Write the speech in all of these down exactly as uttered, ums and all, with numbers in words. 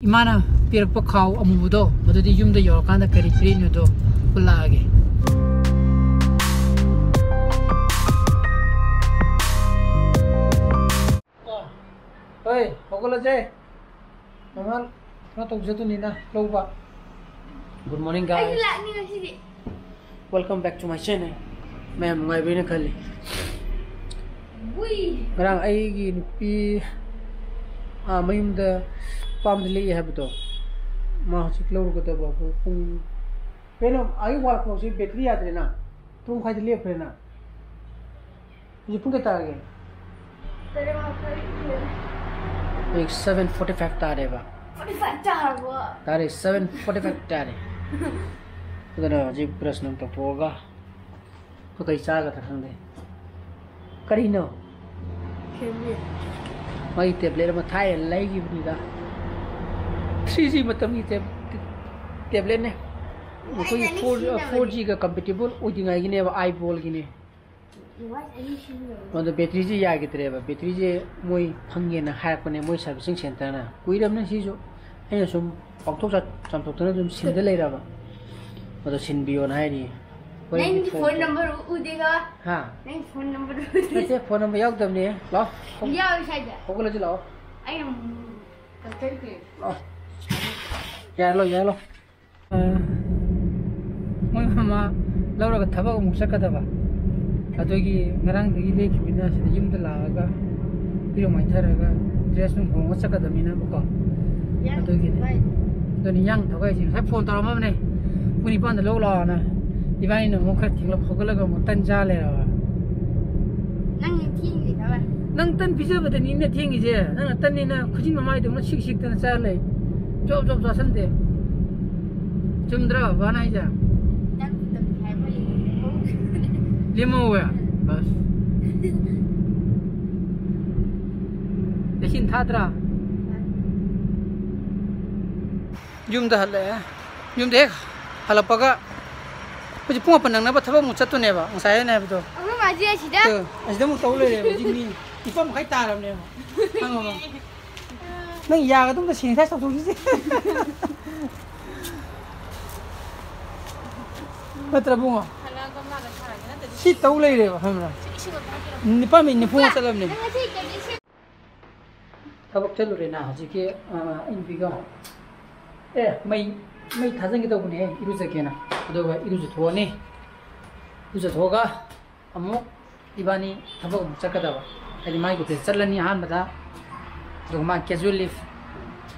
ꯏꯃꯥꯅ ꯄꯤꯔꯛꯄ ꯈꯥꯎ ꯑꯃꯨꯕꯗꯣ, ꯃꯗꯨꯗꯤ ꯌꯨꯝꯗ ꯌꯧꯔꯀꯥꯟꯗ ꯀꯔꯤ ꯄꯤꯔꯛꯏꯅꯣꯗꯣ ꯎꯠꯂꯛꯑꯒꯦ꯫ ꯍꯣꯏ, ꯍꯧꯒꯠꯂꯁꯦ꯫ ꯃꯃꯥ, ꯀꯩꯅꯣ ꯇꯧꯖꯗꯣꯏꯅꯤꯅ ꯂꯧꯕ꯫ Good morning, guys. ꯑꯩꯁꯨ ꯂꯥꯛꯅꯤ ꯉꯁꯤꯗꯤ꯫ Welcome back to my channel. ꯃꯌꯥꯝ ꯅꯨꯡꯉꯥꯏꯕ꯭ꯔꯅ ꯈꯜꯂꯤ꯫ ꯎꯏ꯫ ꯉꯔꯥꯡ ꯑꯩꯒꯤ ꯅꯨꯄꯤ, ꯑꯥ, ꯃꯌꯨꯝꯗ ꯄꯥꯝꯗ ꯂꯦꯛꯑꯦ ꯍꯥꯏꯕꯗꯣ, ꯃꯥ ꯍꯧꯖꯤꯛ ꯂꯧꯔꯨꯒꯗꯕ ꯑꯩꯈꯣꯏ ꯄꯨꯡ, ꯀꯩꯅꯣ, ꯑꯩ ꯋꯥꯜ ꯀ꯭ꯂꯣꯛꯁꯦ ꯕꯦꯇ꯭ꯔꯤ ꯌꯥꯗ꯭ꯔꯦꯅ, ꯇꯔꯨꯛ ꯃꯈꯥꯏꯗ ꯂꯦꯞꯈ꯭ꯔꯦꯅ꯫ ꯍꯧꯖꯤꯛ ꯄꯨꯡ ꯀꯌꯥ ꯇꯥꯔꯒꯦ? ꯇꯔꯦꯠ ꯃꯈꯥꯏ꯫ ꯍꯧꯖꯤꯛ seven forty five ꯇꯥꯔꯦꯕ꯫ Forty five ꯇꯥꯔꯕꯣ? ꯇꯥꯔꯦ, seven forty five ꯇꯥꯔꯦ꯫ ꯑꯗꯨꯅ ꯍꯧꯖꯤꯛ ꯕ꯭ꯔꯁ ꯅꯨꯡ ꯇꯧꯊꯣꯛꯑꯒ ꯑꯩꯈꯣꯏ ꯀꯩ ꯆꯥꯒꯗ꯭ꯔꯥ ꯈꯪꯗꯦ꯫ ꯀꯔꯤꯅꯣ? ꯈꯪꯗꯦ꯫ ꯃꯥꯒꯤ ꯇꯦꯕ꯭ꯂꯦꯠ ꯑꯃ ꯊꯥꯏꯅ ꯂꯩꯈꯤꯕꯅꯤꯗ꯫ Three G ꯃꯇꯝꯒꯤ ꯇꯦꯕ꯭ꯂꯦꯠꯅꯦ꯫ ꯑꯩꯈꯣꯏꯒꯤ ꯑꯩꯅ ꯑꯅꯤ four, ꯁꯤꯖꯤꯟꯅꯕꯅꯦ꯫ Four Gꯒ compatible ꯑꯣꯏꯗ꯭ꯔꯤꯉꯩꯒꯤꯅꯦꯕ, iPhoneꯒꯤꯅꯦ꯫ ꯑꯗꯣ ꯕꯦꯇ꯭ꯔꯤꯁꯦ ꯌꯥꯈꯤꯗ꯭ꯔꯦꯕ, ꯕꯦꯇ꯭ꯔꯤꯁꯦ ꯃꯣꯏ ꯐꯪꯉꯦꯅ ꯍꯥꯏꯔꯛꯄꯅꯦ, ꯃꯣꯏ servicing centerꯅ꯫ ꯀꯨꯏꯔꯕꯅꯦ ꯁꯤꯁꯨ, ꯑꯩꯅ ꯁꯨꯝ ꯄꯥꯡꯊꯣꯛ ꯆꯥ-, ꯆꯥꯝꯊꯣꯛꯇꯅ ꯑꯗꯨꯝ ꯁꯤꯟꯗ ꯂꯩꯔꯕ꯫ ꯑꯗꯣ ꯁꯤꯟꯕꯤꯌꯣꯅ ꯍꯥꯏꯔꯤ꯫ ꯍꯣꯔꯦꯟꯗꯤ ꯅꯪꯒꯤ phone phone ꯇꯧ-, number ꯎꯗꯦꯒ꯫ ꯍꯥ? ꯅꯪꯒꯤ phone number ꯎꯗꯦ꯫ ꯅꯠꯇꯦ, phone number ꯌꯥꯎꯗꯕꯅꯦ꯫ ꯂꯥꯛꯑꯣ, ꯍꯧ-, ꯌꯥꯎꯋꯦ ꯁ꯭ꯋꯥꯏꯗ꯫ ꯍꯧꯒꯠꯂꯁꯤ ꯂꯥꯛꯑꯣ꯫ ꯑꯩ ꯑꯃꯨꯛ ꯀꯛꯊꯠꯈ꯭ꯔꯦ꯫ ꯂꯥꯛꯑꯣ꯫ ꯌꯥꯔꯦ, ꯂꯥꯛꯑꯣ, ꯌꯥꯔꯦ, ꯂꯥꯛꯑꯣ꯫ ꯑ, ꯃꯣꯏ ꯃꯃꯥ ꯂꯧꯔꯒ ꯊꯕꯛ ꯑꯃꯨꯛ ꯆꯠꯀꯗꯕ꯫ ꯑꯗꯨꯒꯤ ꯉꯔꯥꯡꯗꯒꯤ ꯂꯦꯛꯈꯤꯕꯅꯤꯅ ꯁꯤꯗ ꯌꯨꯝꯗ ꯂꯥꯛꯑꯒ ꯏꯔꯨ ꯃꯥꯏꯊꯔꯒ dress ꯅꯨꯡ ꯍꯣꯡꯉ ꯆꯠꯀꯗꯕꯅꯤꯅꯕꯀꯣ꯫ ꯌꯥꯝ ꯑꯗꯨꯒꯤꯅꯦ꯫ ꯅꯨꯡꯉꯥꯏ꯫ ꯑꯗꯨꯅꯤ ꯌꯥꯡ ꯊꯧꯒꯥꯏꯁꯦ꯫ ꯉꯁꯥꯏ phone ꯇꯧꯔꯝꯃꯕꯅꯦ꯫ ꯄꯨꯡ ꯅꯤꯄꯥꯟꯗ ꯂꯧ ꯂꯥꯛꯑꯣꯅ꯫ ꯏꯕꯥꯅꯤꯅ ꯑꯃꯨꯛ ꯈꯔ ꯊꯦꯡꯂꯞ ꯍꯧꯒꯠꯂꯒ ꯑꯃꯨꯛ ꯇꯟ ꯆꯥ ꯂꯩꯔꯕ꯫ ꯅꯪꯅ ꯊꯦꯡꯉꯤꯁꯦ ꯀꯃꯥꯏ? ꯅꯪ ꯇꯟ ꯄꯤꯖꯕꯗꯅꯤꯅꯦ ꯊꯦꯡꯉꯤꯁꯦ꯫ ꯅꯪꯅ ꯇꯟꯅꯤꯅ ꯈꯨꯖꯤꯟ ꯃꯃꯥꯏꯗꯧꯅ ꯁꯤꯛ ꯁꯤꯛꯇꯅ ꯆꯥ ꯂꯩ꯫ ꯖꯣꯞ ꯖꯣꯞ ꯆꯥꯁꯟꯗꯦ꯫ ꯆꯨꯝꯗ꯭ꯔꯣ ꯕꯕꯥꯅ ꯍꯥꯏꯁꯦ? ꯆꯥꯛ ꯃꯇꯝ ꯍꯥꯏꯕ ꯌꯦꯡꯉꯣ꯫ ꯂꯦꯝꯍꯧꯋꯦ꯫ ꯕꯁ꯫ ꯂꯩꯆꯤꯟ ꯊꯥꯗ꯭ꯔꯥ? ꯌꯨꯝꯗ ꯍꯜꯂꯛꯑꯦ꯫ ꯌꯨꯝꯗ ꯍꯦꯛ ꯍꯜꯂꯛꯄꯒ ꯍꯧꯖꯤꯛ ꯄꯨꯡ ꯃꯥꯄꯟ ꯅꯪꯅꯕ ꯊꯕꯛ ꯑꯃꯨꯛ ꯆꯠꯇꯣꯏꯅꯦꯕ, ꯉꯁꯥꯏ ꯑꯩꯅ ꯍꯥꯏꯕꯗꯣ꯫ ꯑꯩꯈꯣꯏ ꯃꯥꯁꯦ ꯑꯁꯤꯗ꯫ ꯑ, ꯑꯁꯤꯗ ꯑꯃꯨꯛ ꯇꯧ ꯂꯩꯔꯦꯕ ꯍꯧꯖꯤꯛ ꯃꯤ ꯅꯤꯄꯥꯟ ꯃꯈꯥꯏ ꯇꯥꯔꯕꯅꯦꯕ꯫ ꯈꯪꯉꯕ? ꯅꯪ ꯌꯥꯒꯗꯕꯗ ꯁꯦꯅꯤꯇꯥꯏꯁ ꯇꯧꯊꯣꯛꯈꯤꯁꯦ꯫ ꯅꯠꯇ꯭ꯔ ꯕꯨꯡꯉꯣ? ꯁꯤ ꯇꯧ ꯂꯩꯔꯦꯕ, ꯈꯪꯕ꯭ꯔꯥ? ꯅꯤꯄꯥ ꯃꯤ ꯅꯤꯐꯨ ꯃꯉꯥ ꯆꯠꯂꯕꯅꯦ꯫ ꯊꯕꯛ ꯆꯠꯂꯨꯔꯦꯅ ꯍꯧꯖꯤꯛꯀꯤ, ꯑ, ꯏꯟꯕꯤꯒ꯫ ꯑꯦ, ꯃꯩ, ꯃꯩ ꯊꯥꯖꯤꯟꯒꯦ ꯇꯧꯕꯅꯦ, ꯏꯔꯨꯖꯒꯦꯅ꯫ ꯑꯗꯨꯒ ꯏꯔꯨꯖꯊꯣꯛꯑꯅꯤ꯫ ꯏꯔꯨꯖꯊꯣꯛꯑꯒ ꯑꯃꯨꯛ ꯏꯕꯥꯅꯤ ꯊꯕꯛ ꯑꯃꯨꯛ ꯆꯠꯀꯗꯕ꯫ ꯍꯥꯏꯗꯤ ꯃꯥꯒꯤ ꯑꯣꯐꯤꯁ ꯆꯠꯂꯅꯤ ꯑꯍꯥꯟꯕꯗ, ꯑꯗꯨꯒ ꯃꯥ casual leave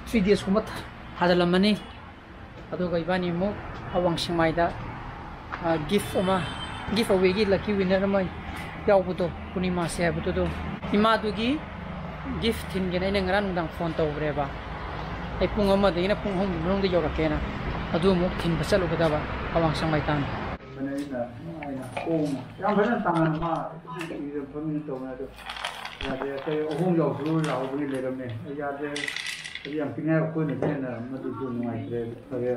three days ꯀꯨꯝꯕ ꯊꯥ-, ꯊꯥꯖꯤꯜꯂꯝꯃꯅꯤ꯫ ꯑꯗꯨꯒ ꯏꯕꯥꯅꯤ ꯑꯃꯨꯛ ꯑꯋꯥꯡ ꯁꯦꯛꯃꯥꯏꯗ, ꯑ, gift ꯑꯃ, gift away ꯒꯤ lucky winner ꯑꯃ ꯌꯥꯎꯕꯗꯣ, ꯄꯨꯔꯅꯤꯃꯥꯁꯤ ꯍꯥꯏꯕꯗꯨꯗꯣ, ꯏꯃꯥꯗꯨꯒꯤ gift ꯊꯤꯟꯒꯦꯅ ꯑꯩꯅ ꯉꯔꯥꯡ ꯅꯨꯡꯗꯥꯡ ꯐꯣꯟ ꯇꯧꯈ꯭ꯔꯦꯕ꯫ ꯑꯩ ꯄꯨꯡ ꯑꯃꯗꯒꯤꯅ ꯄꯨꯡ ꯑꯍꯨꯝꯒꯤ ꯃꯅꯨꯡꯗ ꯌꯧꯔꯛꯀꯦꯅ꯫ ꯑꯗꯨ ꯑꯃꯨꯛ ꯊꯤꯟꯕ ꯆꯠꯂꯨꯒꯗꯕ ꯑꯋꯥꯡ ꯁꯦꯛꯃꯥꯏ ꯇꯥꯟꯅ꯫ ꯑꯩꯅ, ꯑꯩꯅ ꯈꯣꯡꯅ ꯌꯥꯝ ꯐꯖꯅ ꯇꯥꯟꯅ ꯃꯥ ꯏꯔ ꯐꯝꯃꯤꯟꯅ ꯇꯧꯕꯅꯦ ꯑꯗꯣ ꯌꯥꯗꯦ꯫ ꯑꯩꯈꯣꯏ ꯑꯍꯨꯝ ꯌꯥꯎꯁꯨ ꯂꯥꯎꯕꯒꯤ ꯂꯩꯔꯝꯃꯦ꯫ ꯑꯩ ꯌꯥꯗꯦ꯫ ꯑꯗꯨ ꯌꯥꯝ ꯄꯤꯛꯅ ꯑꯩꯈꯣꯏꯅ ꯍꯦꯟꯅ ꯃꯗꯨꯁꯨ ꯅꯨꯡꯉꯥꯏꯇ꯭ꯔꯦ꯫ ꯐꯔꯦ,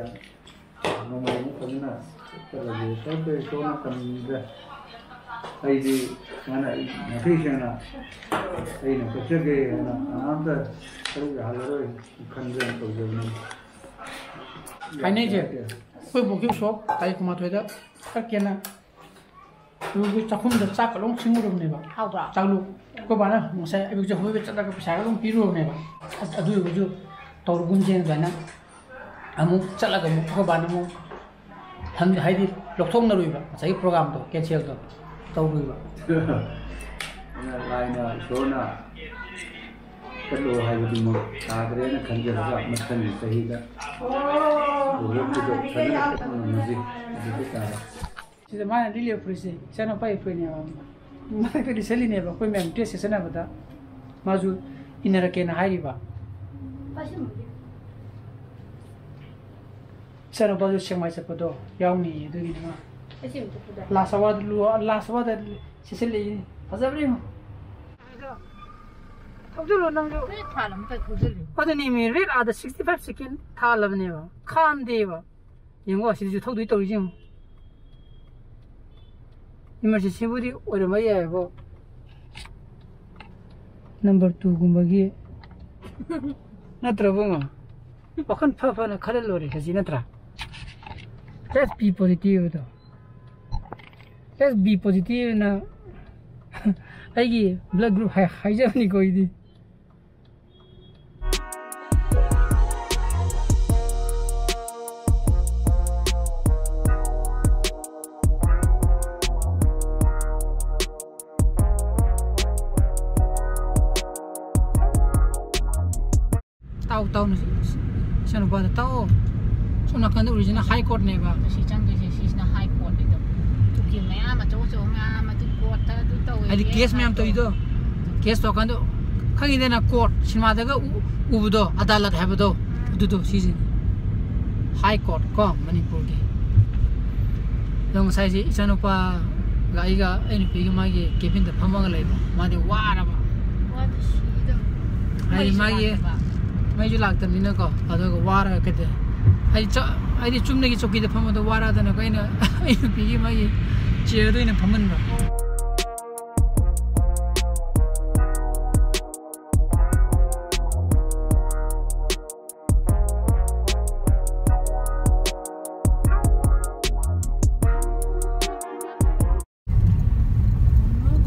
ꯅꯣꯡꯃꯥꯏꯖꯤꯡ ꯐꯖꯅ ꯆꯠꯂꯒꯦ꯫ ꯁꯣꯝꯗ ꯏꯁꯣꯔꯅ ꯇꯝꯕꯤꯗ꯭ꯔꯦ꯫ ꯑꯩꯗꯤ ꯁꯨꯃꯥꯏꯅ ꯑꯩ ꯃꯈꯩ ꯁꯦꯡꯅ ꯑꯩꯅ ꯆꯠꯆꯒꯦ ꯍꯥꯏꯅ ꯀꯅꯥꯝꯇ ꯁꯔꯨꯛ ꯌꯥꯍꯜꯂꯔꯣꯏ ꯈꯟꯖꯅ ꯇꯧꯖꯕꯅꯤ꯫ ꯍꯥꯏꯅꯩꯁꯦ꯫ ꯑꯩꯈꯣꯏ ꯕꯣꯛꯀꯤ ꯎꯁꯣꯞ ꯇꯥꯔꯤꯛ ꯀꯨꯟꯃꯥꯊꯣꯏꯗ ꯆꯠꯀꯦꯅ ꯑꯗꯨꯒꯤ ꯆꯥꯛꯈꯨꯝꯗ ꯆꯥꯛꯀ ꯂꯣꯏ ꯁꯤꯡꯉꯨꯔꯕꯅꯦꯕ꯫ ꯍꯥꯎꯕ꯭ꯔꯣ? ꯆꯥꯛꯂꯨ꯫ ꯑꯩꯈꯣꯏ ꯕꯥꯅ ꯉꯁꯥꯏ ꯑꯌꯨꯛ ꯆꯥꯛꯈꯨꯝꯗ ꯆꯠꯂꯒ ꯄꯩꯁꯥꯒ ꯂꯣꯏ ꯄꯤꯔꯨꯔꯕꯅꯦꯕ꯫ ꯑꯁ, ꯑꯗꯨ ꯑꯣꯏꯔꯒꯁꯨ ꯇꯧꯔꯒꯨꯝꯁꯦꯅ ꯑꯗꯨꯃꯥꯏꯅ ꯑꯃꯨꯛ ꯆꯠꯂꯒ ꯑꯃꯨꯛ ꯑꯩꯈꯣꯏ ꯕꯥꯅ ꯑꯃꯨꯛ ꯍꯟ-, ꯍꯥꯏꯗꯤ ꯂꯧꯊꯣꯛꯅꯔꯨꯏꯕ ꯉꯁꯥꯏꯒꯤ programꯗꯣ cancelꯗꯣ ꯇꯧꯔꯨꯏꯕ꯫ ꯑꯗꯨꯅ ꯂꯥꯏꯅ ꯏꯁꯣꯔꯅ ꯆꯠꯂꯣ ꯍꯥꯏꯕꯗꯨꯃꯛ ꯇꯥꯗ꯭ꯔꯦꯅ ꯈꯟꯖꯔꯒ ꯃꯊꯪꯒꯤ ꯆꯍꯤꯗ ꯎꯍꯧꯕꯗꯣ ꯐꯖꯅ ꯆꯠꯄ ꯉꯝꯃꯁꯤ꯫ ꯑꯗꯨꯗꯤ ꯇꯥꯔꯦ꯫ ꯁꯤꯗ ꯃꯥꯅ ꯂꯤꯠꯂꯤꯕ ꯐꯨꯔꯤꯠꯁꯦ ꯏꯆꯥꯅꯨꯄꯥꯒꯤ ꯐꯨꯔꯤꯠꯅꯦꯕ꯫ ꯃꯊꯛꯇ ꯂꯤꯠꯁꯜꯂꯤꯅꯦꯕ ꯑꯩꯈꯣꯏ ꯃꯌꯥꯝ dress ꯁꯦꯠꯆꯟꯅꯕꯗ ꯃꯥꯁꯨ ꯏꯟꯅꯔꯛꯀꯦꯅ ꯍꯥꯏꯔꯤꯕ꯫ ꯏꯆꯥꯅꯨꯄꯥꯁꯨ ꯁꯦꯛꯃꯥꯏ ꯆꯠꯄꯗꯣ ꯌꯥꯎꯅꯤꯌꯦ, ꯑꯗꯨꯒꯤꯅꯦ ꯃꯥ꯫ Last hourꯗ ꯂꯨ-, last hourꯗ ꯁꯦꯠꯆꯜꯂꯛꯏꯅꯦ꯫ ꯐꯖꯕ꯭ꯔꯥ ꯌꯦꯡꯉꯣ꯫ ꯊꯧꯖꯜꯂꯣ ꯅꯪꯁꯨ꯫ ꯐꯨꯔꯤꯠ ꯊꯥꯜꯂ ꯑꯃꯨꯛꯀ ꯊꯧꯖꯜꯂꯤ꯫ ꯑꯗꯨꯅꯦꯃꯤ, red ꯑꯥꯗ sixty five second ꯊꯥꯜꯂꯕꯅꯦꯕ꯫ ꯈꯥꯝꯗꯦꯕ꯫ ꯌꯦꯡꯉꯣ, ꯁꯤꯗꯁꯨ ꯊꯧꯗꯣꯏ ꯇꯧꯔꯤꯁꯦ ꯌꯦꯡꯉꯣ꯫ Emergencyꯕꯨꯗꯤ ꯑꯣꯏꯔꯝꯕ ꯌꯥꯏꯕꯣ꯫ Number twoꯒꯨꯝꯕꯒꯤ꯫ ꯅꯠꯇ꯭ꯔꯕꯨꯡꯉꯣ? ꯋꯥꯈꯜ ꯐ ꯐꯅ ꯈꯜꯂ ꯂꯣꯏꯔꯦ ꯈꯖꯤ, ꯅꯠꯇ꯭ꯔꯥ? Let's be positive ꯗꯣ꯫ Let's be positive ꯅ ꯑꯩꯒꯤ blood group ꯍꯥꯏ-, ꯍꯥꯏꯖꯕꯅꯤꯀꯣ ꯑꯩꯗꯤ꯫ ꯇꯥꯎ, ꯇꯥꯎ, ꯏꯆꯥꯅꯨꯄꯥꯗ ꯇꯥꯎ꯫ ꯁꯣꯝ ꯅꯥꯀꯟꯗ ꯎꯔꯤꯁꯤꯅ High Court ꯅꯦꯕ꯫ ꯁꯤ ꯆꯪꯗꯣꯏꯁꯦ, ꯁꯤꯁꯤꯅ High Court ꯅꯤꯗꯣ꯫ ꯎꯀꯤꯜ ꯃꯌꯥꯝ ꯑꯆꯧ ꯑꯆꯧꯕ ꯃꯌꯥꯝ ꯑꯗꯨ court ꯇ ꯑꯗꯨ ꯇꯧꯋꯦ, ꯍꯥꯏꯗꯤ case case ꯃꯌꯥꯝ ꯇꯧꯋꯦ꯫ ꯇꯧꯔꯤꯗꯣ꯫ Case ꯇꯧꯔꯀꯥꯟꯗ, ꯈꯪꯉꯤꯗꯅ, court, ꯁꯤꯅꯦꯃꯥꯗꯒ ꯎ-, ꯎꯕꯗꯣ, ꯑꯗꯥꯂꯠ ꯍꯥꯏꯕꯗꯣ, ꯎꯝ꯫ ꯑꯗꯨꯗꯣ ꯁꯤꯁꯤꯅꯤ꯫ High Court ꯀꯣ, ꯃꯅꯤꯄꯨꯔꯒꯤ꯫ ꯑꯗꯣ ꯉꯁꯥꯏꯁꯦ ꯏꯆꯥꯅꯨꯄꯥꯒ ꯑꯩꯒ, ꯑꯩ ꯅꯨꯄꯤꯒ ꯃꯥꯒꯤ cabin ꯗ ꯐꯝꯃꯒ ꯂꯩꯕ꯫ ꯃꯥꯗꯤ ꯋꯥꯔꯕ꯫ ꯋꯥꯗꯤ ꯁꯤꯗꯧ꯫ ꯍꯥꯏꯗꯤ ꯃꯩꯁꯨ ꯃꯥꯒꯤ ꯂꯥꯛꯇꯕ꯫ ꯃꯩꯁꯨ ꯂꯥꯛꯇꯕꯅꯤꯅꯀꯣ, ꯑꯗꯨꯒ ꯋꯥꯔꯒ ꯀꯩꯗꯧ-, ꯍꯥꯏꯗꯤ ꯆ-, ꯍꯥꯏꯗꯤ ꯆꯨꯝꯅꯒꯤ ꯆꯧꯀꯤꯗ ꯐꯝꯕꯗꯣ ꯋꯥꯔꯗꯅꯀꯣ, ꯑꯩꯅ ꯑꯩ ꯅꯨꯄꯤꯒꯤ ꯃꯥꯒꯤ chair ꯗ ꯑꯣꯏꯅ ꯐꯝꯍꯟꯕ꯫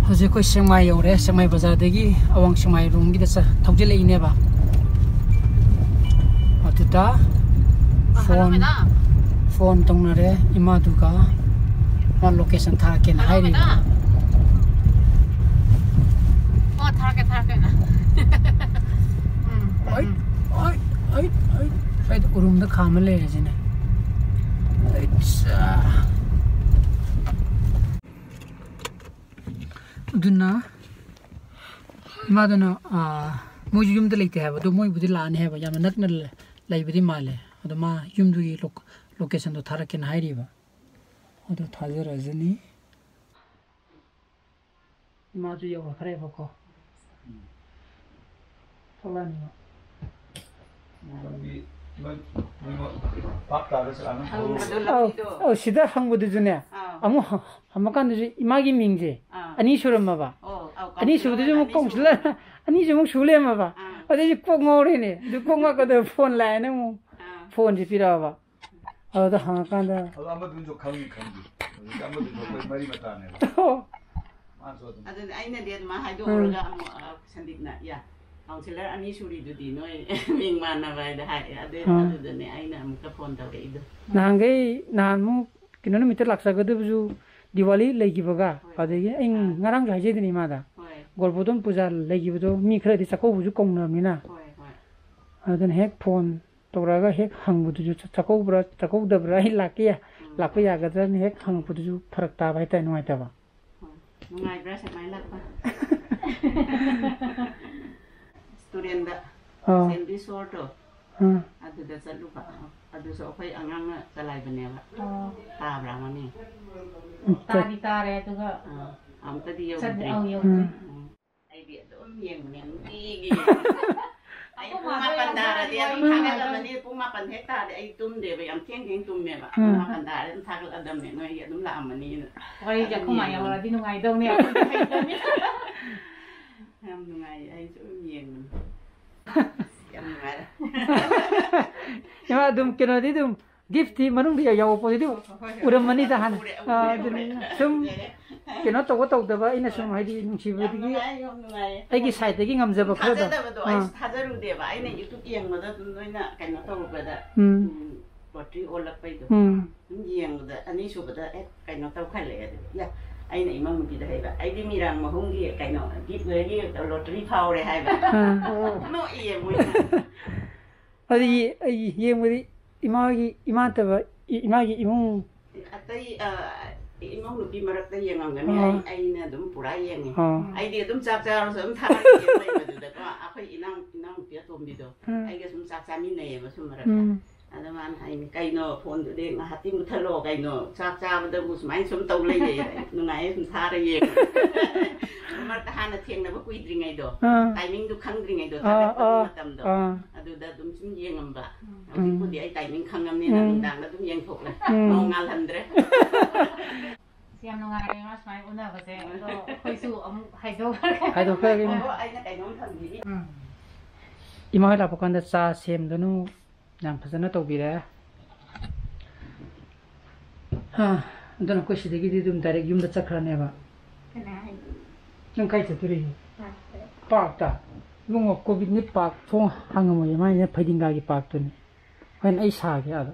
ꯍꯧꯖꯤꯛ ꯑꯩꯈꯣꯏ ꯁꯦꯛꯃꯥꯏ ꯌꯧꯔꯦ꯫ ꯁꯦꯛꯃꯥꯏ ꯕꯖꯥꯔꯗꯒꯤ ꯑꯋꯥꯡ ꯁꯦꯛꯃꯥꯏ ꯔꯣꯝꯒꯤꯗ ꯆ-, ꯊꯧꯖꯤꯜꯂꯛꯏꯅꯦꯕ꯫ ꯑꯗꯨꯗ ꯑꯥ, hello, phone, madam꯫ Phone ꯇꯧꯅꯔꯦ ꯏꯃꯥꯗꯨꯒ, ꯃꯥ location ꯊꯥꯔꯛꯀꯦꯅ hello, ꯍꯥꯏꯔꯤꯕ꯫ Madam꯫ ꯑꯣ, ꯊꯥꯔꯛꯀꯦ, ꯊꯥꯔꯛꯀꯦ꯫ ꯎꯝ, ꯎꯝ, ꯑꯩ, ꯎꯝ꯫ ꯑꯩ, ꯑꯩ, ꯑꯩ, ꯁ꯭ꯋꯥꯏꯗ ꯎꯔꯨꯝꯗ ꯈꯥꯝꯃ ꯂꯩꯔꯁꯤꯅꯦ꯫ ꯑꯩꯠꯁꯥ꯫ ꯑꯗꯨꯅ ꯏꯃꯥꯗꯨꯅ, ꯑꯥ, ꯃꯣꯏꯁꯨ ꯌꯨꯝꯗ ꯂꯩꯇꯦ ꯍꯥꯏꯕ, ꯑꯗꯣ ꯃꯣꯏꯕꯨꯗꯤ ꯂꯥꯛꯑꯅꯤ ꯍꯥꯏꯕ, ꯌꯥꯝꯅ ꯅꯛꯅ ꯂꯩ-, ꯂꯩꯕꯗꯤ ꯃꯥꯜꯂꯦ꯫ ꯑꯗꯣ ꯃꯥ ꯌꯨꯝꯗꯨꯒꯤ ꯂꯣ-, location ꯗꯣ ꯊꯥꯔꯛꯀꯦꯅ ꯍꯥꯏꯔꯤꯕ꯫ ꯑꯗꯣ ꯊꯥꯖꯔꯖꯅꯤ꯫ ꯏꯃꯥꯁꯨ ꯌꯧꯔꯛꯈ꯭ꯔꯦꯕꯀꯣ꯫ ꯊꯣꯛꯂꯛꯑꯅꯤꯕ꯫ ꯅꯣꯏ, ꯅꯣꯏ, ꯅꯣꯏ ꯚꯥꯞ ꯇꯥꯔ ꯆꯠꯂꯛꯑꯅꯨ꯫ ꯍꯪꯕꯗꯣ ꯑꯧ, ꯂꯝꯕꯤꯗꯣ꯫ ꯑꯧ, ꯁꯤꯗ ꯍꯪꯕꯗꯨꯁꯨꯅꯦ, ꯑꯥ꯫ ꯑꯃꯨꯛ ꯍ-, ꯍꯪꯕꯀꯥꯟꯗꯁꯨ ꯏꯃꯥꯒꯤ ꯃꯤꯡꯁꯦ ꯑꯥ꯫ ꯑꯅꯤ ꯁꯨꯔꯝꯃꯕ꯫ ꯑꯣ, ꯑꯧ, ꯑꯅꯤ ꯁꯨꯕꯗꯨꯁꯨ ꯑꯃꯨꯛ ꯑꯅꯤ ꯀꯧꯁꯤꯜꯂ-, ꯁꯨꯕ꯫ ꯑꯅꯤꯁꯨ ꯑꯃꯨꯛ ꯁꯨ ꯂꯩꯔꯝꯃꯕ꯫ ꯑꯥ꯫ ꯑꯗꯩꯗꯤ ꯀꯣꯛ ꯉꯥꯎꯔꯦꯅꯦ꯫ ꯑꯗꯨ ꯀꯣꯛ ꯉꯥꯎꯀꯗꯕ ꯐꯣꯟ ꯂꯥꯛꯑꯦꯅ ꯑꯃꯨꯛ ꯑꯥ꯫ ꯐꯣꯟꯁꯦ ꯄꯤꯔꯛꯑꯕ꯫ ꯑꯗꯨꯗ ꯍꯪꯉꯀꯥꯟꯗ ꯑꯗꯣ ꯑꯃꯗꯨꯅꯁꯨ ꯈꯪꯅꯤ ꯈꯪꯗꯦ꯫ ꯍꯧꯖꯤꯛ ꯑꯃꯗꯨꯁꯨ ꯑꯩꯈꯣꯏ ꯃꯔꯤ ꯃꯇꯥꯅꯦꯕ꯫ ꯑꯣ꯫ ꯃꯥꯅꯁꯨ ꯑꯗꯨꯝ ꯑꯗꯨꯅ ꯑꯩꯅꯗꯤ ꯑꯗꯨꯃꯥꯏꯅ ꯍꯥꯏꯗꯣꯛꯎꯔꯒ ꯎꯝ꯫ ꯑꯃꯨꯛ, ꯑ, ꯁꯟꯗꯤꯞꯅ, "ꯌꯥ, ꯀꯥꯎꯟꯁꯤꯂꯔ ꯑꯅꯤ ꯁꯨꯔꯤꯗꯨꯗꯤ ꯅꯣꯏ ꯃꯤꯡ ꯃꯥꯟꯅꯕ" ꯍꯥꯏꯗ ꯍꯥꯏ꯫ ꯑꯗꯨ, ꯑꯥ꯫ ꯑꯗꯨꯗꯅꯦ ꯑꯩꯅ ꯑꯃꯨꯛꯀ ꯐꯣꯟ ꯇꯧꯔꯛꯏꯗꯣ꯫ ꯅꯍꯥꯟꯈꯩ, ꯅꯍꯥꯟꯃꯨꯛ ꯀꯩꯅꯣ ꯅꯨꯃꯤꯠꯇ ꯂꯥꯛꯆꯒꯗꯕꯁꯨ ꯗꯤꯋꯥꯂꯤ ꯂꯩꯈꯤꯕꯒ, ꯍꯣꯏ꯫ ꯑꯗꯒꯤ ꯑꯩ ꯑꯥ꯫ ꯉꯔꯥꯡꯁꯨ ꯍꯥꯏꯖꯩꯗꯅ ꯏꯃꯥꯗ, ꯍꯣꯏ꯫ ꯒꯣꯜꯄꯣꯗꯣꯝ ꯄꯨꯖꯥ ꯂꯩꯈꯤꯕꯗꯣ ꯃꯤ ꯈꯔꯗꯤ ꯆꯥꯛꯀꯧꯕꯁꯨ ꯀꯧꯅꯕꯅꯤꯅ, ꯍꯣꯏ, ꯍꯣꯏ꯫ ꯑꯗꯨꯅ ꯍꯦꯛ ꯐꯣꯟ ꯇꯧꯔꯛꯑꯒ ꯍꯦꯛ ꯍꯪꯕꯗꯨꯁꯨ, "ꯆꯥꯛꯀꯧꯕ꯭ꯔꯥ, ꯆꯥꯛꯀꯧꯗꯕ꯭ꯔꯥ, ꯑꯩ ꯂꯥꯛꯀꯦ, ꯎꯝ꯫ ꯂꯥꯛꯄ ꯌꯥꯒꯗ꯭ꯔꯥꯅ?" ꯍꯦꯛ ꯍꯪꯉꯛꯄꯗꯨꯁꯨ ꯐꯔꯛ ꯇꯥꯕ ꯍꯥꯏꯇꯥꯔꯦ, ꯅꯨꯡꯉꯥꯏꯇꯕ꯫ ꯍꯣꯏ꯫ ꯅꯨꯡꯉꯥꯏꯕ꯭ꯔꯥ ꯁꯨꯃꯥꯏꯅ ꯂꯥꯛꯄ? ꯇꯨꯔꯦꯟꯗ ꯑꯥ꯫ ꯁꯦꯟꯕꯤ ꯁꯣꯔꯗꯣ, ꯑꯥ꯫ ꯑꯗꯨꯗ ꯆꯠꯂꯨꯕ꯫ ꯑꯗꯨꯁꯨ ꯑꯩꯈꯣꯏ ꯑꯉꯥꯡꯅ ꯆꯂꯥꯏꯕꯅꯦꯕ꯫ ꯑꯣ꯫ ꯇꯥꯕ꯭ꯔꯥ ꯃꯃꯤꯡ? ꯎꯝ, ꯇꯥꯗꯤ ꯇꯥꯔꯦ, ꯑꯗꯨꯒ ꯑꯥ, ꯑꯃꯨꯛꯇꯗꯤ ꯆꯠ-, ꯌꯧꯗ꯭ꯔꯤ꯫ ꯑꯧ, ꯌꯧꯗ꯭ꯔꯤ꯫ ꯎꯝ꯫ ꯎꯝ꯫ ꯑꯩꯗꯤ ꯑꯗꯨꯝ ꯌꯦꯡꯕꯅꯦ, ꯅꯨꯡꯇꯤꯒꯤ꯫ ꯑꯩ ꯑꯩꯈꯣꯏ ꯄꯨꯡ ꯃꯥꯗꯣ ꯃꯥꯄꯟ ꯌꯥꯝ ꯇꯥꯔꯗꯤ ꯋꯥꯔꯤ ꯑꯗꯨꯝ ꯅꯨꯡꯉꯥꯏꯕ꯫ ꯊꯥꯒꯠꯂꯝꯃꯅꯤ꯫ ꯄꯨꯡ ꯃꯥꯄꯟ ꯍꯦꯛ ꯇꯥꯔꯗꯤ ꯑꯩ ꯇꯨꯝꯗꯦꯕ, ꯌꯥꯝ ꯊꯦꯡ ꯊꯦꯡ ꯇꯨꯝꯃꯦꯕ꯫ ꯄꯨꯡ ꯎꯝ꯫ ꯃꯥꯄꯟ ꯇꯥꯔꯗꯤ ꯑꯗꯨꯝ ꯊꯥꯒꯠꯂꯗꯝꯅꯦ, ꯅꯣꯏꯒꯤ ꯑꯗꯨꯝ ꯂꯥꯛꯑꯝꯃꯅꯤꯅ꯫ ꯋꯥꯔꯤꯁꯦ ꯑꯗꯨꯝ ꯑꯩꯈꯣꯏ ꯃꯥ ꯌꯦꯡꯉꯦ꯫ ꯌꯥꯎꯔꯗꯤ ꯅꯨꯡꯉꯥꯏꯗꯧꯅꯦ, ꯑꯩꯈꯣꯏꯗꯤ ꯍꯩꯇꯕꯅꯤꯅ꯫ ꯌꯥꯝ ꯅꯨꯡꯉꯥꯏꯌꯦ, ꯑꯩꯁꯨ ꯑꯗꯨꯝ ꯌꯦꯡꯕꯅꯦ꯫ ꯌꯥꯝ ꯅꯨꯡꯉꯥꯏꯔꯦ꯫ ꯏꯃꯥ, ꯑꯗꯨꯝ ꯀꯩꯅꯣꯗꯤ ꯑꯗꯨꯝ ꯒꯤꯐꯇꯤ ꯃꯅꯨꯡꯗ ꯌꯥꯎꯕ ꯄꯣꯠꯁꯤꯗꯤ ꯍꯣꯏ, ꯍꯣꯏ, ꯍꯣꯏ꯫ ꯎꯔꯝꯃꯅꯤꯗ ꯍꯥꯟꯅ꯫ ꯎꯔꯦ, ꯎꯔꯦ, ꯑꯥ, ꯎꯔꯦ꯫ ꯑꯗꯨꯅꯤ꯫ ꯁꯨꯝ ꯎꯔꯦ꯫ ꯀꯩꯅꯣ ꯇꯧꯕ ꯇꯧꯗꯕ ꯑꯩꯅ ꯁꯨꯝ ꯍꯣꯏ꯫ ꯍꯥꯏꯗꯤ ꯌꯥꯝ ꯅꯨꯡꯁꯤꯕꯗꯒꯤ ꯅꯨꯡꯉꯥꯏ, ꯌꯥꯝ ꯅꯨꯡꯉꯥꯏꯌꯦ꯫ ꯑꯩꯒꯤ ꯁꯥꯏꯠꯇꯒꯤ ꯉꯝꯖꯕ ꯈꯔꯗꯣ꯫ ꯊꯥꯖꯗꯕꯗꯣ ꯑꯩꯁꯨ ꯑꯥ꯫ ꯊꯥꯖꯔꯨꯗꯦꯕ꯫ ꯑꯩꯅ YouTube ꯌꯦꯡꯕꯗ ꯑꯗꯨꯝ ꯅꯣꯏꯅ ꯀꯩꯅꯣ ꯇꯧꯔꯨꯕꯗ, ꯎꯝ꯫ ꯎꯝ, ꯂꯣꯇ꯭ꯔꯤ ꯑꯣꯜꯂꯛꯄꯩꯗꯣ꯫ ꯎꯝ꯫ ꯑꯗꯨꯝ ꯌꯦꯡꯕꯗ ꯑꯅꯤꯁꯨꯕꯗ ꯍꯦꯛ ꯀꯩꯅꯣ ꯇꯧꯈꯠꯂꯛꯑꯦ꯫ ꯑꯗꯨ, ꯌꯥ, ꯑꯩꯅ ꯏꯃꯧ ꯅꯨꯄꯤꯗ ꯍꯥꯏꯕ, "ꯑꯩꯗꯤ ꯃꯤꯔꯥꯡ ꯃꯍꯨꯝꯒꯤ ꯀꯩꯅꯣ, ꯒꯤꯐ ꯂꯣꯏꯒꯤ ꯂꯣꯇ꯭ꯔꯤ ꯐꯥꯎꯔꯦ" ꯍꯥꯏꯕ꯫ ꯑꯥ꯫ ꯅꯣꯛꯏꯌꯦ ꯃꯣꯏꯅ꯫ ꯑꯗꯨ ꯌꯦ-, ꯑꯩ ꯌꯦꯡꯕꯗꯤ ꯏꯃꯥꯒꯤ, ꯏꯃꯥ ꯅꯠꯇꯕ, ꯏ-, ꯏꯃꯥꯒꯤ ꯏꯃꯨꯡ꯫ ꯑꯇꯩ, ꯑ, ꯏꯃꯧ ꯅꯨꯄꯤ ꯃꯔꯛꯇ ꯌꯦꯡꯉꯝꯒꯅꯤ꯫ ꯑꯥ꯫ ꯑꯩ, ꯑꯩꯅ ꯑꯗꯨꯝ ꯄꯨꯔꯥ ꯌꯦꯡꯉꯤ꯫ ꯑꯥ꯫ ꯑꯩꯗꯤ ꯑꯗꯨꯝ ꯆꯥꯛ ꯆꯥꯔꯁꯨ ꯑꯗꯨꯝ ꯊꯥꯔꯒ ꯌꯦꯡ ꯂꯩꯕꯗꯨꯗꯀꯣ, ꯑꯩꯈꯣꯏ ꯏꯅꯥꯎ-, ꯏꯅꯥꯎꯅꯨꯄꯤ ꯑꯇꯣꯝꯕꯤꯗꯣ, ꯎꯝ꯫ ꯑꯩꯒ ꯁꯨꯝ ꯆꯥꯛ ꯆꯥꯃꯤꯟꯅꯩꯌꯦꯕ ꯁꯨꯝ ꯃꯔꯛꯇ꯫ ꯎꯝ꯫ ꯑꯗ ꯃꯥꯅ ꯍꯥꯏꯅꯤ, "ꯀꯩꯅꯣ, ꯐꯣꯟꯗꯨꯗꯤ ꯉꯥꯏꯍꯥꯛꯇꯤ ꯃꯨꯠꯊꯠꯂꯣ, ꯀꯩꯅꯣ, ꯆꯥꯛ ꯆꯥꯕꯗꯕꯨ ꯁꯨꯃꯥꯏꯅ ꯁꯨꯝ ꯇꯧ ꯂꯩꯔꯦ, ꯅꯨꯡꯉꯥꯏꯌꯦ ꯁꯨꯝ ꯊꯥꯔ ꯌꯦꯡꯉꯣ"꯫ ꯃꯔꯛꯇ ꯍꯥꯟꯅ ꯊꯦꯡꯅꯕ ꯀꯨꯏꯗ꯭ꯔꯤꯉꯩꯗꯣ, ꯑꯥ꯫ ꯇꯥꯏꯃꯤꯡꯗꯣ ꯈꯪꯗ꯭ꯔꯤꯉꯩꯗꯣ, ꯑꯥ, ꯊꯥꯒꯠꯄꯒꯤ ꯑꯥ, ꯃꯇꯝꯗꯣ, ꯑꯥ꯫ ꯑꯗꯨꯗ ꯑꯗꯨꯝ ꯁꯨꯝ ꯌꯦꯡꯉꯝꯕ꯫ ꯎꯝ꯫ ꯍꯧꯖꯤꯛꯄꯨꯗꯤ ꯑꯩ ꯇꯥꯏꯃꯤꯡ ꯈꯪꯉꯝꯅꯤꯅ ꯎꯝ꯫ ꯅꯨꯡꯗꯥꯡꯗ ꯑꯗꯨꯝ ꯌꯦꯡꯊꯣꯛꯂꯦ꯫ ꯎꯝ꯫ ꯅꯣꯡꯉꯥꯜꯍꯟꯗ꯭ꯔꯦ꯫ ꯑꯁ, ꯌꯥꯝ ꯅꯨꯡꯉꯥꯏꯔꯦ ꯏꯃꯥ ꯁꯨꯃꯥꯏꯅ ꯎꯅꯕꯁꯦ꯫ ꯑꯗꯣ ꯑꯩꯈꯣꯏꯁꯨ ꯑꯃꯨꯛ ꯍꯥꯏꯗꯣꯛꯈ꯭ꯔꯒꯦ꯫ ꯍꯥꯏꯗꯣꯛꯈ꯭ꯔꯒꯦ꯫ ꯑꯣ, ꯑꯩꯅ ꯀꯩꯅꯣꯝ ꯊꯝꯕꯤꯔꯤ꯫ ꯎꯝ꯫ ꯏꯃꯥ ꯍꯣꯏ ꯂꯥꯛꯄ ꯀꯥꯟꯗ ꯆꯥ ꯁꯦꯝꯗꯅꯨ, ꯌꯥꯝ ꯐꯖꯅ ꯇꯧꯕꯤꯔꯦ꯫ ꯍꯥ, ꯑꯗꯨꯅ ꯑꯩꯈꯣꯏ ꯁꯤꯗꯒꯤꯗꯤ ꯑꯗꯨꯝ direct ꯌꯨꯝꯗ ꯆꯠꯈ꯭ꯔꯅꯦꯕ꯫ ꯀꯅꯥ ꯍꯥꯏꯅꯣ? ꯅꯪ ꯀꯥꯏ ꯆꯠꯇꯣꯔꯤꯒꯦ? ꯄꯥꯔꯛꯇ꯫ ꯄꯥꯔꯛꯇ? ꯏꯕꯨꯡꯉꯣ, ꯀꯣꯚꯤꯗꯅꯤ, ꯄꯥꯔꯛ ꯊꯣꯡ ꯍꯥꯡꯉꯝꯃꯣꯏꯌꯦ, ꯃꯥꯏꯅꯦ ꯐꯩꯗꯤꯡꯒꯥꯒꯤ ꯄꯥꯔꯛꯇꯨꯅꯤ꯫ ꯍꯣꯔꯦꯟ ꯑꯩ ꯁꯥꯒꯦ ꯑꯗ꯫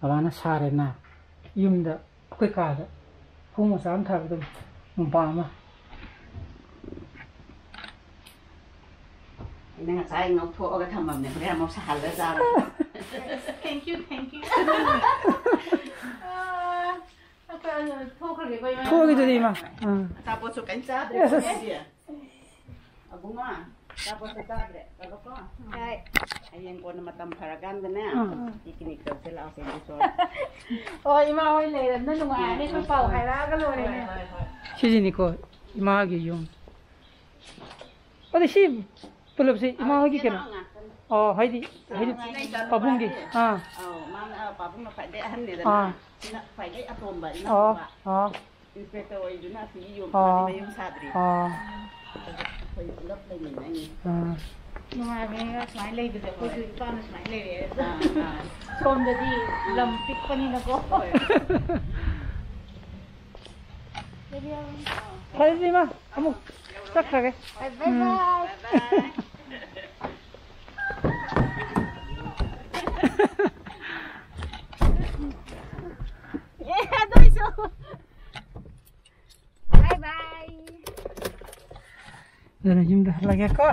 ꯑꯗꯨꯃꯥꯏꯅ ꯁꯥꯔꯦꯅ ꯌꯨꯝꯗ, ꯑꯩꯈꯣꯏ ꯀꯥꯗ ꯈꯣꯡ ꯃꯆꯥ ꯑꯃ ꯊꯥꯔꯒ ꯑꯗꯨꯝ ꯃꯣꯝꯄꯥꯛ ꯑꯃ꯫ ꯑꯩꯅ ꯉꯁꯥꯏ ꯉꯧꯊꯣꯛꯑꯒ ꯊꯝꯃꯝꯅꯦ, ꯍꯣꯔꯦꯟ ꯑꯃꯨꯛ ꯁꯥꯍꯜꯂ ꯆꯥꯔꯣ꯫ Thank you, thank you. ꯑꯥ, ꯑꯩꯈꯣꯏ ꯊꯣꯛꯈ꯭ꯔꯒꯦꯀꯣ, ꯏꯃꯥ꯫ ꯊꯣꯛꯈꯤꯗꯨꯗꯤ, ꯏꯃꯥ꯫ ꯑꯥ꯫ ꯑꯆꯥꯄꯣꯠꯁꯨ ꯀꯩꯝ ꯆꯥꯗ꯭ꯔꯦ ꯑꯁ, ꯑꯁ꯫ ꯉꯁꯤꯗꯤ꯫ ꯑꯕꯨꯡꯉꯣ, ꯑꯆꯥꯄꯣꯠꯁꯨ ꯆꯥꯗ꯭ꯔꯦ꯫ ꯆꯠꯂꯣꯀꯣ꯫ ꯍꯣꯏ꯫ ꯍꯌꯦꯡ ꯀꯣꯟꯅ ꯃꯇꯝ ꯐꯔꯀꯥꯟꯗꯅꯦ, ꯑꯥ꯫ Picnic ꯇꯧꯁꯦ ꯂꯥꯛꯑꯣ, ꯁꯦꯟꯖꯨ ꯆꯣꯔ꯫ ꯍꯣꯏ, ꯏꯃꯥ ꯍꯣꯏ ꯂꯩꯔꯕꯅꯤꯅ ꯅꯨꯡꯉꯥꯏꯔꯅꯤ꯫ ꯑꯩꯈꯣꯏ ꯄꯥꯎ ꯍꯥꯏꯔꯛꯑꯒ ꯂꯣꯏꯔꯦꯅꯦ꯫ ꯍꯣꯏ, ꯍꯣꯏ, ꯍꯣꯏ꯫ ꯁꯤꯁꯤꯅꯤꯀꯣ ꯏꯃꯥꯒꯤ ꯌꯨꯝ꯫ ꯑꯗ ꯁꯤ ꯄꯨꯂꯞꯁꯤ ꯏꯃꯥ ꯍꯣꯏꯒꯤ ꯀꯩꯅꯣ? ꯉꯥꯛꯇꯅꯤ꯫ ꯑꯣ, ꯍꯥꯏꯗꯤ, ꯍꯥꯏꯗꯤ ꯑꯥ, ꯁꯤ ꯂꯩꯇꯕ ꯄꯥꯕꯨꯡꯒꯤ꯫ ꯃꯥꯗꯤ꯫ ꯑꯥ꯫ ꯑꯧ, ꯃꯥꯅ ꯄꯥꯕꯨꯡꯅ ꯈ꯭ꯋꯥꯏꯗꯩ ꯑꯍꯟꯅꯤꯗꯅ꯫ ꯑꯥ꯫ ꯁꯤꯅ ꯈ꯭ꯋꯥꯏꯗꯩ ꯑꯇꯣꯝꯕ, ꯑꯣ, ꯏꯅꯥꯎꯄꯥ꯫ ꯑꯣ꯫ Inspector ꯑꯣꯏꯗꯨꯅ ꯑꯁꯤꯒꯤ ꯌꯨꯝ ꯑꯣ꯫ ꯃꯥꯗꯤ ꯃꯌꯨꯝ ꯁꯥꯗ꯭ꯔꯤ꯫ ꯑꯣ꯫ ꯑꯩꯈꯣꯏ ꯄꯨꯂꯞ ꯂꯩꯃꯤꯟꯅꯩꯅꯦ꯫ ꯑꯥ꯫ ꯅꯨꯡꯉꯥꯏꯕꯅꯦ ꯁꯨꯃꯥꯏꯅ ꯂꯩꯕꯁꯦ꯫ ꯑꯩꯈꯣꯏꯁꯨ ꯏꯄꯥꯅ ꯁꯨꯃꯥꯏꯅ ꯂꯩꯔꯦ꯫ ꯑꯥ, ꯑꯥ꯫ ꯁꯣꯝꯗꯗꯤ ꯂꯝ ꯄꯤꯛꯄꯅꯤꯅꯀꯣ꯫ ꯍꯣꯏ꯫ ꯐꯔꯦ, ꯏꯃꯥ, ꯑꯃꯨꯛ ꯆꯠꯈ꯭ꯔꯒꯦ꯫ ꯕꯥꯏ ꯕꯥꯏ꯫ ꯎꯝ꯫ ꯕꯥꯏ ꯕꯥꯏ꯫ ꯑꯦ, ꯑꯗꯨꯏꯁꯨ꯫ ꯕꯥꯏ ꯕꯥꯏ꯫ ꯑꯗꯨꯅ ꯌꯨꯝꯗ ꯍꯜꯂꯒꯦꯀꯣ꯫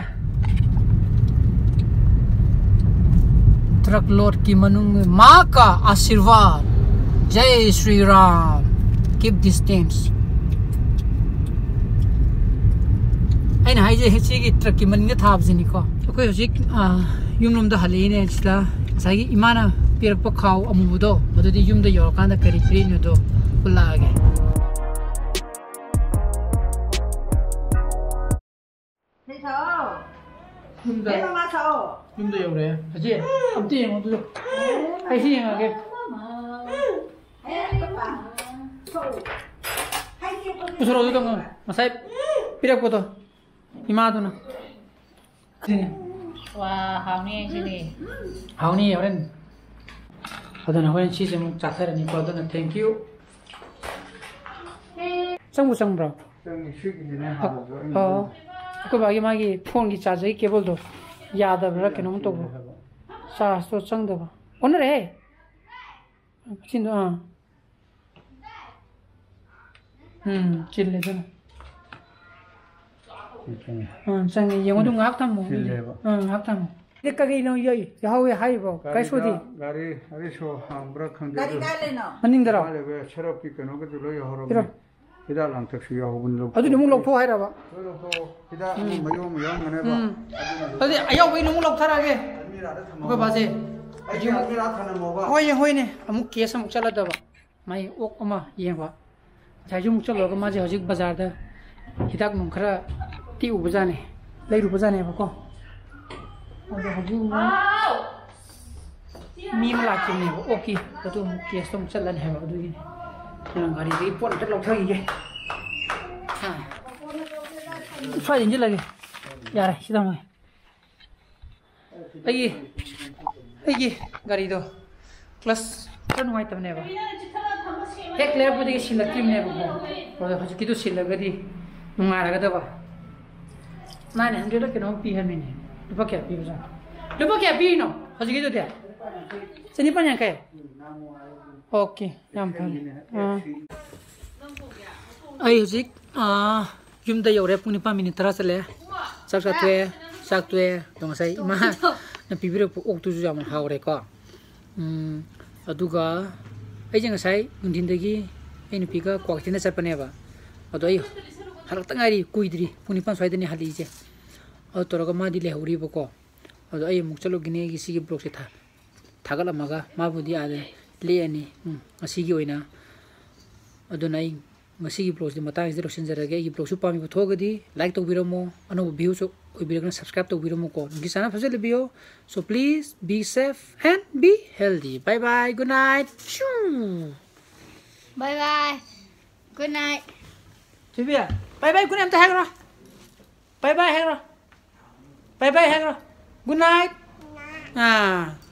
Truck load ꯀꯤ ꯃꯅꯨꯡ, ꯃꯥ ꯀꯥ ꯑꯥꯁꯤꯔꯕꯥꯗ, ꯖꯩ ꯁ꯭ꯔꯤ ꯔꯥꯝ, keep distance꯫ ꯑꯩꯅ ꯍꯥꯏꯁꯦ ꯁꯤꯒꯤ truck ꯀꯤ ꯃꯅꯤꯡꯗ ꯊꯥꯕꯁꯤꯅꯤꯀꯣ꯫ ꯑꯩꯈꯣꯏ ꯍꯧꯖꯤꯛ, ꯑ, ꯌꯨꯝꯂꯣꯝꯗ ꯍꯜꯂꯛꯏꯅꯦ꯫ ꯁꯤꯗ ꯉꯁꯥꯏꯒꯤ ꯏꯃꯥꯅ ꯄꯤꯔꯛꯄ ꯈꯥꯎ ꯑꯃꯨꯕꯗꯣ, ꯃꯗꯨꯗꯤ ꯌꯨꯝꯗ ꯌꯧꯔꯀꯥꯟꯗ ꯀꯔꯤ ꯄꯤꯔꯛꯏꯅꯣꯗꯣ ꯎꯠꯂꯛꯑꯒꯦ꯫ ꯌꯨꯝꯗ, ꯌꯨꯝꯗ ꯌꯧꯔꯦ꯫ ꯑꯁꯤ ꯑꯝꯇ ꯌꯦꯡꯉꯣ ꯑꯗꯨꯗꯣ꯫ ꯑꯩ ꯁꯤ ꯌꯦꯡꯉꯒꯦ꯫ ꯄꯨꯊꯣꯔꯛꯑꯣ ꯑꯗꯨꯗꯣ, ꯉꯁꯥꯏ ꯄꯤꯔꯛꯄꯗꯣ ꯏꯃꯥꯗꯨꯅ꯫ ꯁꯤꯅꯤ꯫ ꯋꯥ, ꯍꯥꯎꯅꯤ ꯁꯤꯗꯤ꯫ ꯍꯥꯎꯅꯤ, ꯍꯣꯔꯦꯟ꯫ ꯑꯗꯨꯅ ꯍꯣꯔꯦꯟ ꯁꯤꯁꯦ ꯑꯃꯨꯛ ꯆꯥꯊꯔꯅꯤꯀꯣ꯫ ꯑꯗꯨꯅ thank you꯫ ꯆꯪꯕꯨ ꯆꯪꯕ꯭ꯔꯣ? ꯆꯪꯉꯤ, ꯁꯤꯒꯤꯁꯤꯅꯦ ꯍꯥꯟꯅꯁꯨ ꯑꯩꯅ ꯑꯣ꯫ ꯂꯧꯕ꯫ ꯑꯩꯈꯣꯏ ꯕꯥꯒꯤ ꯃꯥꯒꯤ ꯐꯣꯟꯒꯤ ꯆꯥꯔꯖꯔꯒꯤ ꯀꯦꯕꯜꯗꯣ ꯌꯥꯗꯕ꯭ꯔꯥ ꯀꯩꯅꯣꯝ ꯇꯧꯕ꯫ ꯆꯥꯔꯖꯇꯣ ꯆꯪꯗꯕ꯫ ꯑꯣꯟꯅꯔꯦꯍꯦ꯫ ꯃꯆꯤꯟꯗꯣ, ꯑꯥ꯫ ꯎꯝ, ꯆꯤꯜꯂꯦ ꯑꯗꯨꯅ꯫ ꯆꯪꯉꯦ꯫ ꯑꯥ, ꯆꯪꯉꯦ꯫ ꯌꯦꯡꯉꯣ ꯑꯗꯨ ꯉꯥꯏꯍꯥꯛ ꯊꯝꯃꯣ꯫ ꯆꯤꯜꯂꯦꯕ꯫ ꯑꯥ, ꯉꯥꯏꯍꯥꯛ ꯊꯝꯃꯣ꯫ ꯑꯦ, ꯀꯔꯤꯅꯣ ꯌ-, ꯌꯥꯍꯧꯋꯦ ꯍꯥꯏꯔꯤꯕꯣ? ꯀꯥꯏ ꯁꯣꯗꯤ? ꯒꯥꯔꯤꯗ, ꯒꯥꯔꯤ ꯑꯔꯤꯁꯣ ꯍꯥꯡꯕ꯭ꯔꯥ ꯈꯪꯗꯦ꯫ ꯒꯥꯔꯤ ꯑꯗꯨ ꯀꯥꯏ ꯂꯩꯅꯣ? ꯃꯅꯤꯡꯗꯔꯣ? ꯀꯥꯏ ꯂꯩꯕ? ꯁꯔꯞꯀꯤ ꯀꯩꯅꯣꯒꯗꯨ ꯂꯣꯏ ꯌꯥꯍꯧꯔꯝꯃꯦ꯫ ꯄꯤꯔꯣ꯫ ꯍꯤꯗꯥꯛ ꯂꯥꯡꯊꯛꯁꯨ ꯌꯥꯎꯍꯧꯕꯅꯤ, ꯂꯧꯊꯣꯛ-, ꯑꯗꯨꯗꯤ ꯑꯃꯨꯛ ꯂꯧꯊꯣꯛ ꯍꯥꯏꯔꯕ? ꯂꯣꯏ ꯂꯧꯊꯣꯛꯑꯣ꯫ ꯍꯤꯗꯥꯛ ꯑꯃꯨꯛ ꯎꯝ꯫ ꯃꯌꯣꯝ ꯑꯃ ꯌꯥꯎꯔꯝꯒꯅꯦꯕ꯫ ꯎꯝ꯫ ꯑꯗꯨꯅ ꯑꯗꯨꯗꯤ ꯑꯌꯥꯎꯕꯩ ꯑꯃꯨꯛ ꯂꯧꯊꯔꯛꯑꯒꯦ꯫ ꯑꯜꯃꯤꯔꯥꯗ ꯊꯝꯃꯝꯃꯣ꯫ ꯑꯩꯈꯣꯏ ꯕꯥꯁꯦ꯫ ꯑꯩꯒꯤ ꯑꯜꯃꯤꯔꯥ ꯊꯝꯂꯝꯃꯣꯕ꯫ ꯍꯣꯏꯅꯦ, ꯍꯣꯏꯅꯦ꯫ ꯑꯃꯨꯛ ꯀꯦꯁ ꯑꯃꯨꯛ ꯆꯠꯂꯗꯕ꯫ ꯃꯥꯏ ꯑꯣꯛ ꯑꯃ ꯌꯦꯡꯕ꯫ ꯉꯁꯥꯏꯁꯨ ꯑꯃꯨꯛ ꯆꯠꯂꯨꯔꯒ ꯃꯥꯁꯦ ꯍꯧꯖꯤꯛ ꯕꯖꯥꯔꯗ ꯍꯤꯗꯥꯛ ꯅꯨꯡ ꯈꯔ ꯇꯦꯛꯎꯕꯖꯥꯠꯅꯦ, ꯂꯩꯔꯨꯕꯖꯥꯠꯅꯦꯕꯀꯣ꯫ ꯑꯗꯣ ꯍꯧꯖꯤꯛ ꯑꯃꯨꯛ ꯃꯤ ꯑꯃ ꯂꯥꯛꯈꯤꯕꯅꯦꯕ ꯑꯣꯛꯀꯤ, ꯑꯗꯨ ꯑꯃꯨꯛ ꯀꯦꯁꯇ ꯑꯃꯨꯛ ꯆꯠꯂꯅꯤ ꯍꯥꯏꯕ, ꯑꯗꯨꯒꯤꯅꯤ꯫ ꯑꯗꯨꯅ ꯒꯥꯔꯤꯗꯒꯤ ꯄꯣꯠ ꯑꯝꯇ ꯂꯧꯊꯈꯤꯒꯦ꯫ ꯍꯥ꯫ ꯁ꯭ꯋꯥꯏꯗ ꯏꯟꯁꯤꯜꯂꯒꯦ꯫ ꯌꯥꯔꯦ, ꯁꯤꯗ ꯊꯝꯃꯒꯦ꯫ ꯑꯩꯒꯤ, ꯑꯩꯒꯤ ꯒꯥꯔꯤꯗꯣ ꯀ꯭ꯂꯁ ꯈꯔ ꯅꯨꯡꯉꯥꯏꯇꯕꯅꯦꯕ, ꯍꯦꯛ ꯂꯩꯔꯛꯄꯗꯒꯤ ꯁꯤꯜꯂꯛꯇ꯭ꯔꯤꯕꯅꯦꯕꯀꯣ꯫ ꯑꯗꯣ ꯍꯧꯖꯤꯛꯀꯤꯗꯣ ꯁꯤꯜꯂꯒꯗꯤ ꯅꯨꯡꯉꯥꯏꯔꯒꯗꯕ꯫ Nine hundred ꯀꯩꯅꯣꯝ ꯄꯤ ꯍꯥꯏꯕꯅꯤꯅꯦ꯫ ꯂꯨꯄꯥ ꯀꯌꯥ ꯄꯤꯕꯖꯥꯠꯅꯣ? ꯂꯨꯄꯥ ꯀꯌꯥ ꯄꯤꯔꯤꯅꯣ ꯍꯧꯖꯤꯛꯀꯤꯗꯨꯗꯤ? ꯆꯅꯤꯄꯥꯟ ꯌꯥꯡꯈꯩ? ꯑꯣꯀꯦ, ꯌꯥꯝ ꯐꯔꯦ꯫ ꯑꯥ꯫ ꯑꯩ ꯍꯧꯖꯤꯛ, ꯑꯥ, ꯌꯨꯝꯗ ꯌꯧꯔꯦ꯫ ꯄꯨꯡ ꯅꯤꯄꯥꯟ ꯃꯤꯅꯤꯠ ꯇꯔꯥ ꯆꯠꯂꯦ꯫ ꯆꯥꯛ ꯆꯥꯊꯣꯛꯑꯦ꯫ ꯆꯥꯛ ꯇꯣꯛꯑꯦ꯫ ꯑꯗꯣ ꯉꯁꯥꯏ ꯏꯃꯥꯅ ꯄꯤꯕꯤꯔꯛꯄ ꯑꯣꯛꯇꯨꯁꯨ ꯌꯥꯝ ꯍꯥꯎꯔꯦꯀꯣ꯫ ꯎꯝ, ꯑꯗꯨꯒ ꯑꯩꯁꯦ ꯉꯁꯥꯏ ꯅꯨꯡꯊꯤꯟꯗꯒꯤ ꯑꯩ ꯅꯨꯄꯤꯒ ꯀ꯭ꯋꯥꯀꯩꯊꯦꯜꯗ ꯆꯠꯄꯅꯦꯕ꯫ ꯑꯗꯣ ꯑꯩ ꯍꯜꯂꯛꯇ ꯉꯥꯏꯔꯤ, ꯀꯨꯏꯗ꯭ꯔꯤ, ꯄꯨꯡ ꯅꯤꯄꯥꯟ ꯁ꯭ꯋꯥꯏꯗꯅꯤ ꯍꯜꯂꯛꯏꯁꯦ꯫ ꯑꯗꯨ ꯇꯧꯔꯒ ꯃꯥꯗꯤ ꯂꯩꯍꯧꯔꯤꯕꯀꯣ꯫ ꯑꯗꯣ ꯑꯩ ꯑꯃꯨꯛ ꯆꯠꯂꯨꯈꯤꯅꯤ, ꯑꯩꯒꯤ ꯁꯤꯒꯤ vlogꯁꯦ ꯊꯥ-, ꯊꯥꯒꯠꯂꯝꯃꯒ ꯃꯥꯕꯨꯗꯤ ꯑꯥꯗ ꯂꯦꯛꯑꯅꯤ, ꯎꯝ, ꯉꯁꯤꯒꯤ ꯑꯣꯏꯅ꯫ ꯑꯗꯨꯅ ꯑꯩ ꯉꯁꯤꯒꯤ vlogꯁꯦ ꯃꯇꯥꯡꯁꯤꯗ ꯂꯣꯏꯁꯤꯟꯖꯔꯒꯦ꯫ ꯑꯩꯒꯤ vlogꯁꯨ ꯄꯥꯝꯕꯤꯕ ꯊꯣꯛꯑꯒꯗꯤ like ꯇꯧꯕꯤꯔꯝꯃꯣ, ꯑꯅꯧꯕ viewꯁꯨ ꯑꯣꯏꯕꯤꯔꯒꯅ subscribe ꯇꯧꯕꯤꯔꯝꯃꯣꯀꯣ꯫ ꯅꯨꯡꯁꯤ ꯆꯥꯟꯅ ꯐꯖꯅ ꯂꯩꯕꯤꯌꯣ꯫ So please be safe and be healthy. Bye bye, good night. Shoo. Bye bye, good night. ꯊꯣꯏꯕꯤ, bye bye, good night ꯑꯝꯇ ꯍꯥꯏꯈ꯭ꯔꯣ꯫ Bye bye ꯍꯥꯏꯈ꯭ꯔꯣ꯫ Bye bye ꯍꯥꯏꯈ꯭ꯔꯣ꯫ Good night. ꯑꯥ꯫